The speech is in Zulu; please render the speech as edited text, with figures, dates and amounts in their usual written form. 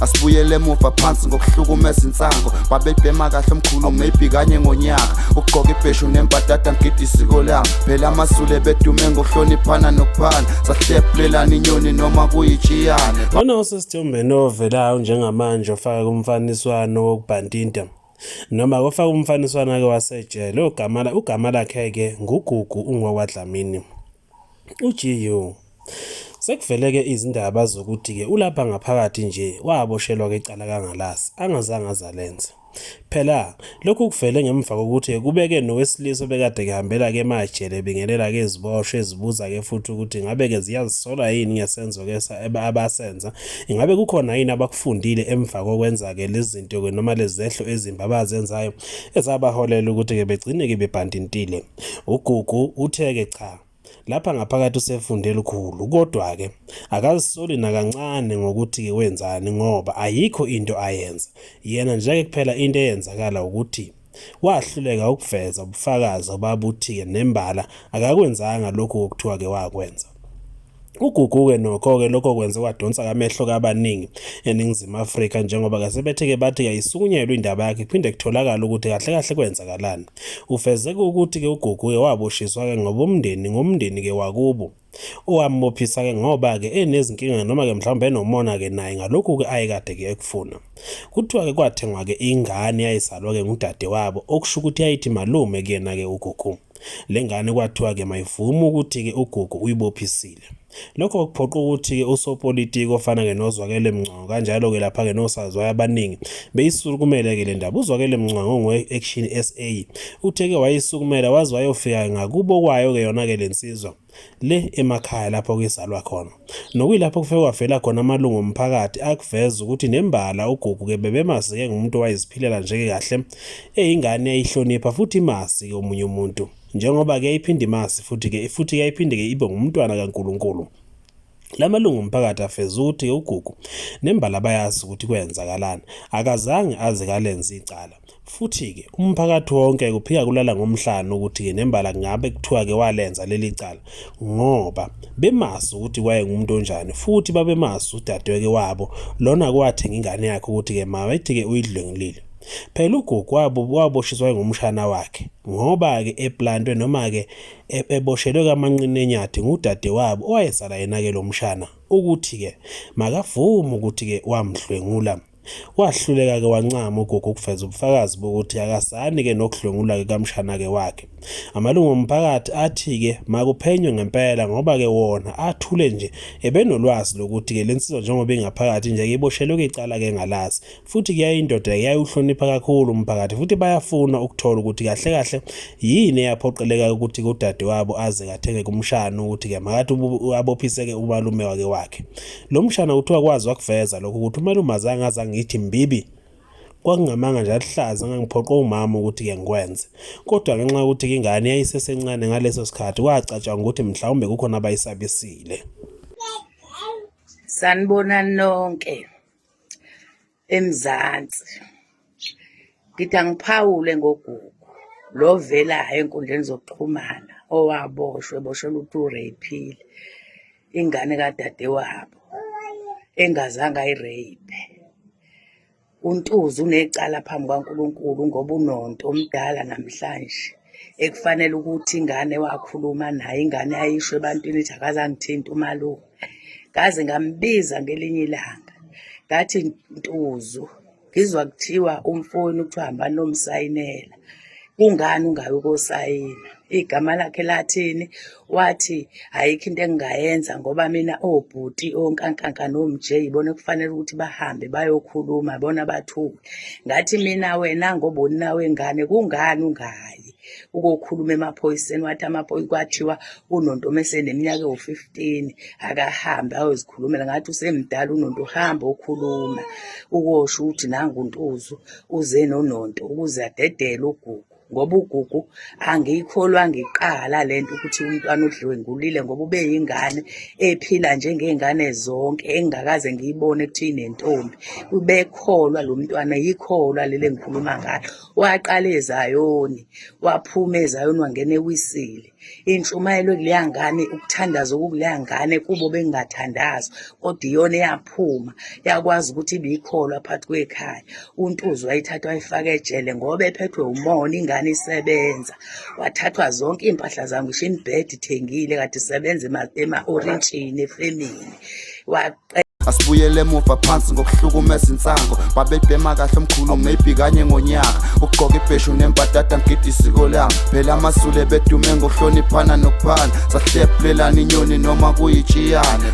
Asibuyele emuva phansi ngokuhlukumeza insango. Babebhema kahle omkhulu maybe kanye ngonyaka. Ukugqoka ibheshu nembadada ngigida isiko lami. Phela amaZulu ebedume ngokuhloniphana nokuphana. Sahlephulelana inyoni noma kuyitshiyane. Lona osesithombeni ovelayo njengamanje ofake umfaniswano wokubhantinta noma ofake umfaniswano-ke wasejele ugama lakhe-ke nguGugu ungowakwaDlamini. UGU. Sekuvele-ke izindaba zokuthi-ke ulapha ngaphakathi nje waboshelwa-ke icala kangalazi angazange azalenze. Phela lokhu kuvele ngemva kokuthi kubeke nowesilisa obekade kuhambela-ke emajele ebingelela-ke iziboshwa ezibuza-ke futhi ukuthi ngabe-ke ziyazisola yini ngesenzo-ke abasenza, ingabe kukhona yini abakufundile emva kokwenza-ke lezi zinto-ke noma lezi zehlo ezimbi abazenzayo ezabaholela ukuthi-ke begcine-ke bebhantintile. UGugu uthe-ke cha, lapha ngaphakathi usefunde lukhulu kodwa-ke akazisoli nakancane ngokuthi-ke wenzani ngoba ayikho into ayenza. Yena nje-ke kuphela into eyenzakala ukuthi wahluleka ukuveza ubufakazi obabuthi-ke nembala akakwenzanga lokhu okuthiwa-ke wakwenza. UGugu-ke nokho-ke lokho kwenze kwadonsa amehlo kabaningi eNingizimu Afrika njengoba-ke sebethe-ke bathi kayisukunyelwe indaba yakhe kuphinde kutholakale ukuthi kahle kahle kwenzakalani. Uveze-ke ukuthi-ke uGugu-ke waboshiswa-ke ngoba umndeni ngumndeni-ke wakubo owambophisa-ke ngoba-ke enezinkinga noma-ke mhlawumbe enomona-ke naye ngalokhu-ke ayekade-ke ekufuna. Kuthiwa-ke kwathengwa-ke ingane eyayizalwa-ke ngudadewabo okusho ukuthi yayithi malume kuyena-ke uGugu. Le ngane kwathiwa-ke mayivume ukuthi-ke uGugu uyibophisile. Lokho kuphoqa ukuthi-ke usopolitiki ofana-ke noZwakele Mncwango kanjalo-ke lapha-ke nosaziwayo abaningi beyisukumele-ke le ndaba. UZwakele Mncwango ongowe-Action SA uthe-ke wayisukumela waze wayofika ngakubo kwayo-ke yona-ke le nsizwa le emakhaya lapho kizalwa khona. Nokuyilapho kufike kwavela khona amalungu omphakathi akuveza ukuthi nembala uGugu-ke bebemazi-ke ngumuntu owayeziphilela nje-ke kahle eyingane eyayihlonipha futhi imazi-ke omunye umuntu njengoba-ke yayiphinde imazi futhi-ke futhi yayiphinde-ke ibe ngumntwana kaNkulunkulu. La malungu omphakathi afeza ukuthi uGugu nembala bayazi ukuthi kwenzakalani, akazange aze kalenze icala. Futhi-ke umphakathi wonke kuphika kulala ngomhlane ukuthi-ke nembala kungabe kuthiwa-ke walenza leli cala ngoba bemazi ukuthi wayengumuntu onjani futhi babemazi udadeweke wabo lona kwathenga ingane yakhe ukuthi-ke mabethi-ke uyidlwengulile. Phela uGugu waboshiswa ngumshana wakhe ngoba-ke eplantwe noma-ke eboshelwe kamanqina enyathi ngudadewabo owayezala yena-ke lo mshana ukuthi-ke makavume ukuthi-ke wamdlwengula. Wahluleka-ke wancama uGugu ukuveza ubufakazi bokuthi akazani-ke nokudlwengula-ke kamshana-ke wakhe. Amalungu omphakathi athi-ke makuphenywe ngempela ngoba-ke wona athule nje ebenolwazi lokuthi-ke le nsizwa njengoba ingaphakathi nje iboshelwe-ke icala-ke engalazi futhi kuyayindoda yayiwuhlonipha kakhulu umphakathi futhi bayafuna ukuthola ukuthi kahle kahle yini eyaphoqeleka ukuthi udadewabo aze kathenge kumshana ukuthi-ke makathi abophiseke umalume wake wakhe. Lo mshana kuthiwa kwazi wakuveza lokho ukuthi umalume azange aze angithi mbibi kwakungamanga nje aluhlaza ngangiphoqwa umama ukuthi-ke ngikwenze kodwa ngenxa yokuthi-ke ingane yayisesencane ngaleso sikhathi kwacatshangwa ukuthi mhlawumbe kukhona abayisabisile. Sanibonani nonke eMzansi. Ngithi angiphawule ngoGugu lo ovelayo ey'nkundleni zokuxhumana owaboshwa eboshelwa ukuthi ureyiphile ingane kadadewabo engazange ayireyiphe. UNtuzu unecala phambi kukaNkulunkulu ngoba unonto omdala namhlanje ekufanele ukuthi ingane wakhuluma naye ingane yayisho ebantwini ithi akaze angithinte umalume. Ngaze ngambiza ngelinye ilanga ngathi Ntuzu ngizwa kuthiwa umfowenu kuthiwa hambani nomsayinela kungani ungayi ukosayina igama lakhe lathini wathi ayikho into engingayenza ngoba mina obhuti onkankanka nomj ibona kufanele ukuthi bahambe bayokhuluma bona bathuke ngathi mina wena ngoba unina wengane kungani ungayi ukokhuluma emaphoyiseni wathi amaphoyisa kwathiwa unonto meseneminyaka ewu-15 akahambe ayozikhulumela ngathi usemdala unonto uhamba okhuluma ukosho ukuthi nangu untuzu uze nononto ukuze adedele ugugu ngoba ugugu angiyikholwa ngiqala lento ukuthi umntwana udlwengulile ngoba ubeyingane ephila njengey'ngane zonke engingakaze ngiyibone kuthiwa inentombi ubekholwa lo mntwana yikholwa leli engikhuluma ngalo waqala eZayoni. Waphuma eZayoni wangena eWisile. Intshumayelo ekuleya ngane, ukuthandaza okukuleya ngane kubo bengingathandazi, kodwa iyona eyaphuma yakwazi ukuthi ibikholwa phakathi kwekhaya. UNtuzu wayithatha wayifaka ejele ngoba ephethwe umona, ingane isebenza. Wathathwa zonke iy'mpahla zayo, ngisho imibhede ithengile kade isebenza ema-orintshini efemini. Asibuyele emuva phansi ngokuhlukumeza insango. Babebhema kahle omkhulu maybe kanye ngonyaka. Ukugqoka ibheshu nembadada ngigida isiko lami. Phela amaZulu bedume ngokuhloniphana nokuphana. Sahlephulelana inyoni noma kuyitshiyane.